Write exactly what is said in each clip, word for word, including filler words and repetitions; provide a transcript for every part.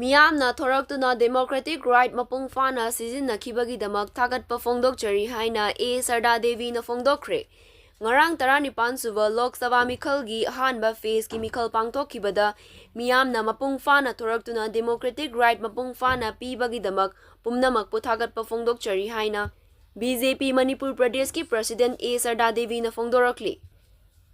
ꯃꯤꯌꯥꯝꯅ ꯊꯣꯔꯛꯇꯨꯅ democratic right ꯃꯄꯨꯡ ꯐꯥꯅ ꯁꯤꯖꯤꯟꯅꯈꯤꯕꯒꯤꯗꯃꯛ ꯊꯥꯒꯠꯄ ꯐꯣꯡꯗꯣꯛꯆꯔꯤ ꯍꯥꯏꯅ ꯑꯦ ꯁꯔꯗꯥ ꯗꯦꯕꯤꯅ ꯐꯣꯡꯗꯣꯛꯈ꯭ꯔꯦ꯫ ꯉꯔꯥꯡ ꯇꯔꯥꯅꯤꯄꯥꯟ ꯁꯨꯕ ꯂꯣꯛ ꯁꯚꯥ ꯃꯤꯈꯜꯒꯤ ꯑꯍꯥꯟꯕ phaseꯀꯤ ꯃꯤꯈꯜ ꯄꯥꯡꯊꯣꯛꯈꯤꯕꯗ ꯃꯤꯌꯥꯝꯅ ꯃꯄꯨꯡ ꯐꯥꯅ ꯊꯣꯔꯛꯇꯨꯅ democratic right ꯃꯄꯨꯡ ꯐꯥꯅ ꯄꯤꯕꯒꯤꯗꯃꯛ ꯄꯨꯝꯅꯃꯛꯄꯨ ꯊꯥꯒꯠꯄ ꯐꯣꯡꯗꯣꯛꯆꯔꯤ ꯍꯥꯏꯅ ꯕꯤ ꯖꯦ ꯄꯤ ꯃꯅꯤꯄꯨꯔ ꯄ꯭ꯔꯗꯦꯁꯀꯤ president ꯑꯦ ꯁꯔꯗꯥ ꯗꯦꯕꯤꯅ ꯐꯣꯡꯗꯣꯔꯛꯂꯤ꯫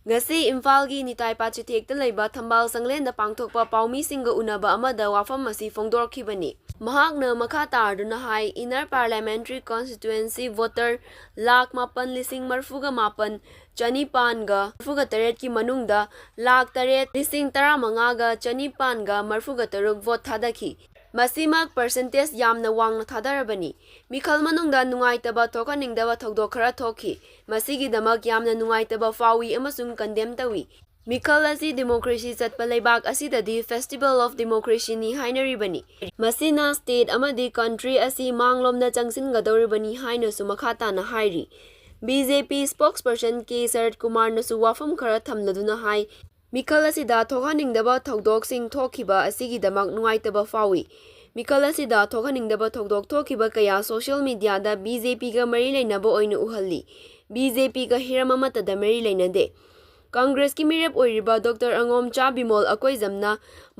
ꯉꯁꯤ ꯏꯝꯐꯥꯜꯒꯤ ꯅꯤꯇꯥꯏ ꯄꯥꯆꯤꯊꯦꯛꯇ ꯂꯩꯕ ꯊꯝꯕꯥꯜ ꯁꯪꯂꯦꯟꯗ ꯄꯥꯡꯊꯣꯛꯄ ꯄꯥꯎꯃꯤꯁꯤꯡꯒ ꯎꯅꯕ ꯑꯃꯗ ꯋꯥꯐꯝ ꯑꯁꯤ ꯐꯣꯡꯗꯣꯔꯛꯈꯤꯕꯅꯤ꯫ ꯃꯍꯥꯛꯅ ꯃꯈꯥ ꯇꯥꯔꯗꯨꯅ ꯍꯥꯏ, Inner Parliamentary Constituency voter lakh ꯃꯥꯄꯟ ꯂꯤꯁꯤꯡ ꯃꯔꯤꯐꯨꯒ ꯃꯥꯄꯟ ꯆꯅꯤꯄꯥꯟꯒ ꯃꯔꯤꯐꯨꯒ ꯇꯔꯦꯠꯀꯤ ꯃꯅꯨꯡꯗ ꯂꯥꯈ ꯇꯔꯦꯠ ꯂꯤꯁꯤꯡ ꯇꯔꯥꯃꯉꯥꯒ ꯆꯅꯤꯄꯥꯟꯒ ꯃꯔꯤꯐꯨꯒ ꯇꯔꯨꯛ vote ꯊꯥꯗꯈꯤ꯫ ꯃꯁꯤꯃꯛ percentage ꯌꯥꯝꯅ ꯋꯥꯡꯅ ꯊꯥꯗꯔꯕꯅꯤ꯫ ꯃꯤꯈꯜ ꯃꯅꯨꯡꯗ ꯅꯨꯡꯉꯥꯏꯇꯕ ꯊꯣꯛꯍꯟꯅꯤꯡꯗꯕ ꯊꯧꯗꯣꯛ ꯈꯔ ꯊꯣꯛꯈꯤ꯫ ꯃꯁꯤꯒꯤꯗꯃꯛ ꯌꯥꯝꯅ ꯅꯨꯡꯉꯥꯏꯇꯕ ꯐꯥꯎꯏ ꯑꯃꯁꯨꯡ condemn ꯇꯧꯏ꯫ ꯃꯤꯈꯜ ꯑꯁꯤ democracy ꯆꯠꯄ ꯂꯩꯕꯥꯛ ꯑꯁꯤꯗꯗꯤ festival of democracyꯅꯤ ꯍꯥꯏꯅꯔꯤꯕꯅꯤ꯫ ꯃꯁꯤꯅ state ꯑꯃꯗꯤ country ꯑꯁꯤ ꯃꯥꯡꯂꯣꯝꯗ ꯆꯪꯁꯤꯟꯒꯗꯧꯔꯤꯕꯅꯤ ꯍꯥꯏꯅꯁꯨ ꯃꯈꯥ ꯇꯥꯅ ꯍꯥꯏꯔꯤ꯫ ꯕꯤ ꯖꯦ ꯄꯤ spokesperson ꯀꯦ ꯁꯔꯠ ꯀꯨꯃꯥꯔꯅꯁꯨ ꯋꯥꯐꯝ ꯈꯔ ꯊꯝꯂꯗꯨꯅ ꯍꯥꯏ, ꯃꯤꯈꯜ ꯑꯁꯤꯗ ꯊꯣꯛꯍꯟꯅꯤꯡꯗꯕ ꯊꯧꯗꯣꯛꯁꯤꯡ ꯊꯣꯛꯈꯤꯕ ꯑꯁꯤꯒꯤꯗꯃꯛ ꯅꯨꯡꯉꯥꯏꯇꯕ ꯐꯥꯎꯏ꯫ ꯃꯤꯈꯜ ꯑꯁꯤꯗ ꯊꯣꯛꯍꯟꯅꯤꯡꯗꯕ ꯊꯧꯗꯣꯛ ꯊꯣꯛꯈꯤꯕ ꯀꯌꯥ social mediaꯗ ꯕꯤ ꯖꯦ ꯄꯤꯒ ꯃꯔꯤ ꯂꯩꯅꯕ ꯑꯣꯏꯅ ꯎꯍꯜꯂꯤ꯫ ꯕꯤ ꯖꯦ ꯄꯤꯒ ꯍꯤꯔꯝ ꯑꯃꯠꯇꯗ ꯃꯔꯤ ꯂꯩꯅꯗꯦ꯫ ꯀꯪꯒ꯭ꯔꯦꯁꯀꯤ ꯃꯤꯔꯦꯞ ꯑꯣꯏꯔꯤꯕ ꯗꯣꯛꯇꯔ ꯑꯉꯣꯝꯆꯥ ꯕꯤꯃꯣꯜ ꯑꯀꯣꯏꯖꯝꯅ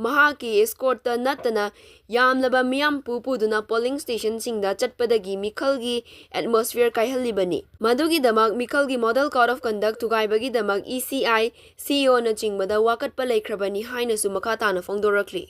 ꯃꯍꯥꯛꯀꯤ escortꯇ ꯅꯠꯇꯅ ꯌꯥꯝꯂꯕ ꯃꯤꯌꯥꯝ ꯄꯨ ꯄꯨꯗꯨꯅ polling stationꯁꯤꯡꯗ ꯆꯠꯄꯗꯒꯤ ꯃꯤꯈꯜꯒꯤ atmosphere ꯀꯥꯏꯍꯜꯂꯤꯕꯅꯤ꯫ ꯃꯗꯨꯒꯤꯗꯃꯛ ꯃꯤꯈꯜꯒꯤ model code of conduct ꯊꯨꯒꯥꯏꯕꯒꯤꯗꯃꯛ ꯏ ꯁꯤ ꯑꯥꯏ, ꯁꯤ ꯏ ꯑꯣꯅꯆꯤꯡꯕꯗ ꯋꯥꯀꯠꯄ ꯂꯩꯈ꯭ꯔꯕꯅꯤ ꯍꯥꯏꯅꯁꯨ ꯃꯈꯥ ꯇꯥꯅ ꯐꯣꯡꯗꯣꯔꯛꯂꯤ꯫